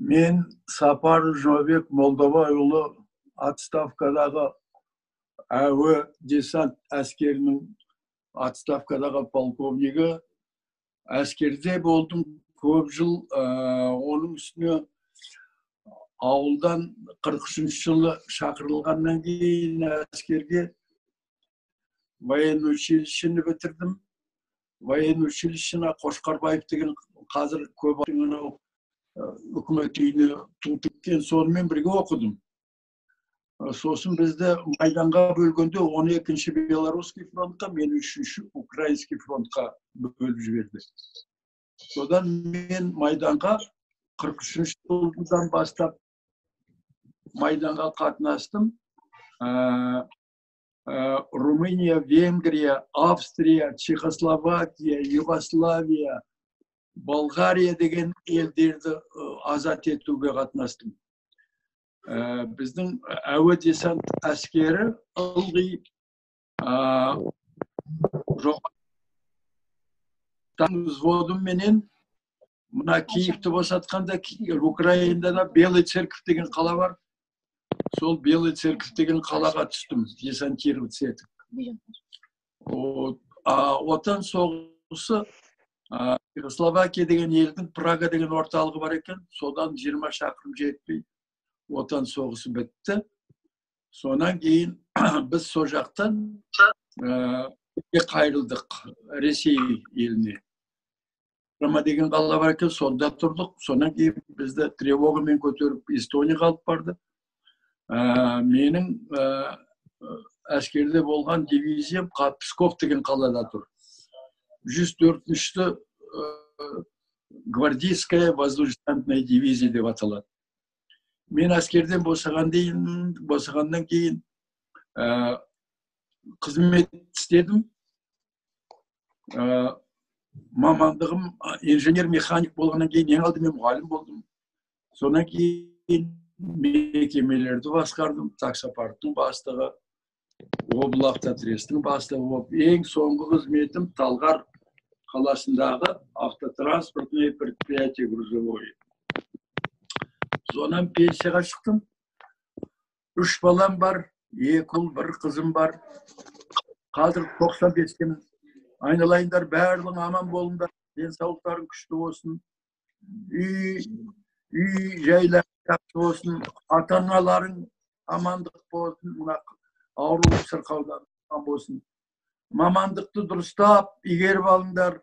Мен Сапаров Жұмабек Молдабайұлы, отставкадағы әуе десант әскерінің отставкадағы полковнигі. Әскерде болдым көп жыл, оның үстіне ауылдан 43 жылы шақырылғаннан кейін әскерге военный училищені бітірдім. Военный училищені Қошқарбаев деген, қазір көп анау үкімет үйіне ту тіккен, сонымен бірге оқыдым. Сосын бізді майданға бөлгенде 12-ші Белорусский фронтқа, мен үшінші Украинский фронтқа бөліп жіберді. Содан мен майданға 43 жылдан бастап майданға қатынастым. Румыния, Венгрия, Австрия, Чехословакия, Югославия, Болгария деген елдерді азат етуге қатынастым. Біздің әуе десант әскері ылғи взводымменен мына Киевті босатқанда, Украинада да Белый Церковь деген қала бар. Сол Белый Церковь деген қалаға түстім, десантироваться етіп. Отан соғысы Чехословакия деген елдің Прага деген орталығы бар екен, содан 20 шақырым жетпей Отан соғысы бітті. Сонан кейін біз сол жақтан қайрылдық Ресей еліне. Рома деген қала бар екен, сонда тұрдық. Сонан кейін бізді тревогамен көтеріп Эстонияға алып барды. Менің әскерде болған дивизиям Псков деген қалада тұр. 104-ші гвардейская воздушно-десантная дивизия деп аталады. Мен әскерден босағаннан кейін қызмет істедім. Мамандығым инженер-механик болғаннан кейін ең алдымен мұғалім болдым. Содан кейін мекемелерді басқардым, таксопарктың бастығы, облавтотрестің бастығы болып, ең соңғы қызметім Талғар қаласындағы автотранспортное предприятие грузовое. Сонан пенсияға шықтым. Үш балам бар, екі ұл, бір қызым бар. Қазір 95-темін. Айналайындар, барлығың аман болыңдар, денсаулықтарың күшті болсын, үй жайлар жақсы болсын, ата аналарың амандық болсын, мына ауру сырқаудан аман болсын. Мамандықты дұрыстап игеріп алыңдар,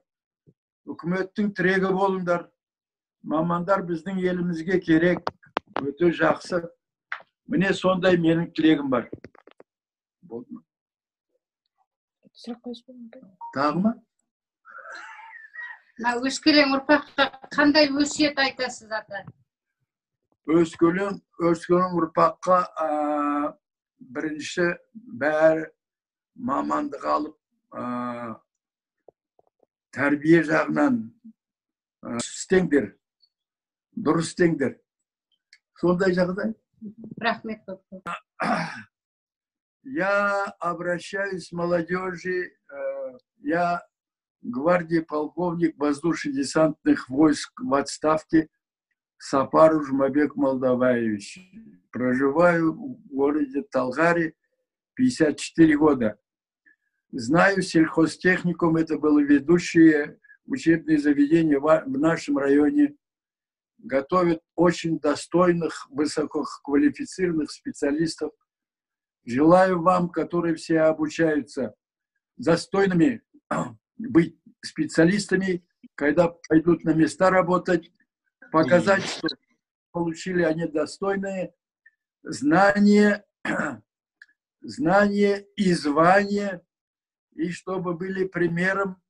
үкіметтің тірегі болыңдар. Мамандар біздің елімізге керек, өте жақсы. Міне, сондай менің тілегім бар. Болды ма? Сұрақ қойып ба? Тағы ма? Мына өскелең ұрпаққа қандай өсиет айтасыз, ата? Өскелең ұрпаққа бірінші бәрі мамандық алып, тәрбие жағынан істеңдер, дұрыс істеңдер. Сондай жағдай. Рахмет көп көп. Я обращаюсь к молодежи, я гвардии полковник воздушно-десантных войск в отставке Сапаров Жумабек Молдаваевич. Проживаю в городе Талгаре 54 года. Знаю сельхозтехникум, это было ведущее учебное заведение в нашем районе. Готовят очень достойных, высококвалифицированных специалистов. Желаю вам, которые все обучаются, достойными быть специалистами, когда пойдут на места работать, показать, что получили они достойные знания, знания и звания, и чтобы были примером.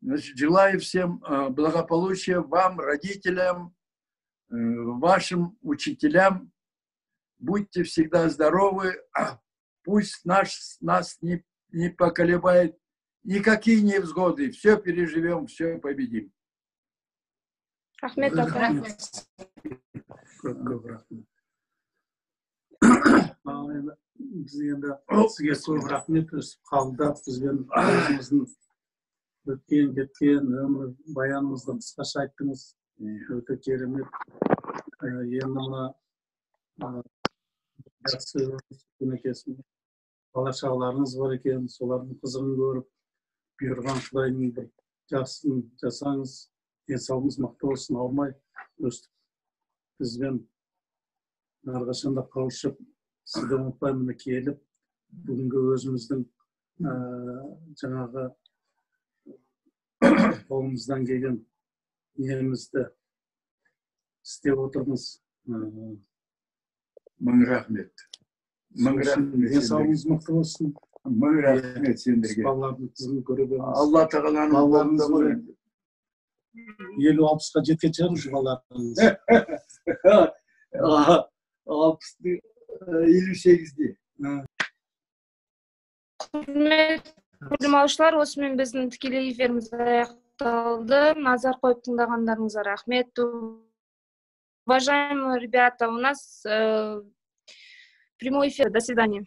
Значит, желаю всем благополучия, вам, родителям, вашим учителям. Будьте всегда здоровы. Пусть нас не поколебает никакие невзгоды. Все переживем, все победим. Рахмет, ата. Рахмет. Көп көп рахмет. Ал енді біз енді сізге көп рахмет, өстіп қабылдап, бізбен өзіңіздің өткен кеткен өмір баяныңызды қысқаша айттыңыз, өте керемет. Енді мына жақсы екенсің, бала шағаларыңыз бар екен, солардың қызығын көріп, бұйырған Құдайдың бір жақсысын жасаңыз. Денсаулығыңыз мықты болсын, ауырмай өстіп бізбен әрқашанда қауышып, сізді ұмытпай, міне, келіп, бүгінгі өзіміздің жаңағы қолымыздан келген немізді істеп отырмыз. Мың рахмет, мың рахмет. Денсаулығыңыз мықты болсын. Мың рахмет сендерге. Балалардың қызығын көре беріңіз. Алла тағаланың Балаларыңыз қолында ғой енді. 50-60-қа жеткен шығар уже балаларыңыз. 60-ты, 58-де. Құрметті білім алушылар, осымен біздің тікелей эфиріміз аяқталды. Назар қойып тыңдағандарыңызға рахмет. Уважаемые ребята, у нас прямой эфир. До свидания.